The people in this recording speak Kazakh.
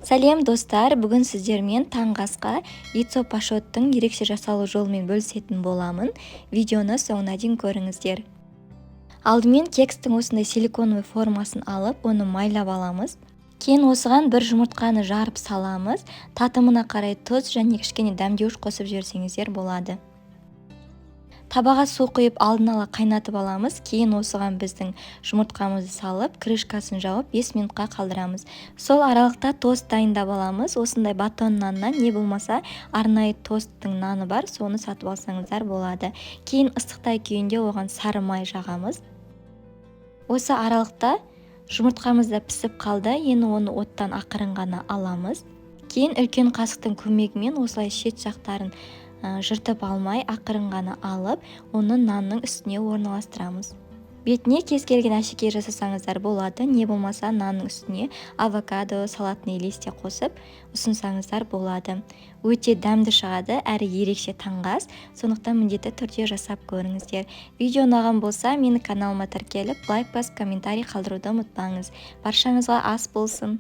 Сәлем, достар! Бүгін сіздермен таңғы асқа яйцо пашоттың ерекше жасалу жолымен бөлісетін боламын. Видеоны соңына дейін көріңіздер. Алдымен кекстің осындай силиконовый формасын алып, оны майлап аламыз. Кейін осыған бір жұмыртқаны жарып саламыз. Татымына қарай тұз және кішкене дәмдеуіш қосып жіберсеңіздер болады. Табаға су құйып, алдын ала қайнатып аламыз. Кейін осыған біздің жұмыртқамызды салып, крышкасын жауып, 5 минутқа қалдырамыз. Сол аралықта тост дайындап аламыз. Осындай батон наннан, не болмаса арнайы тосттың наны бар, соны сатып алсаңыздар болады. Кейін ыстықтай күйінде оған сары май жағамыз. Осы аралықта жұмыртқамыз да пісіп қалды. Енді оны оттан ақырын ғана аламыз. Кейін үлкен қасықтың көмегімен осылай шет жақтарын жыртып алмай, ақырын ғана алып, оны нанның үстіне орналастырамыз. Бетіне кез келген әшекей жасасаңыздар болады, не болмаса нанның үстіне авокадо, салатный листья қосып ұсынсаңыздар болады. Өте дәмді шығады әрі ерекше таңғы ас, сондықтан міндетті түрде жасап көріңіздер. Видео ұнаған болса, мені каналыма тіркеліп, лайк басып, комментарий қалдыруды ұмытпаңыз. Баршаңызға ас болсын!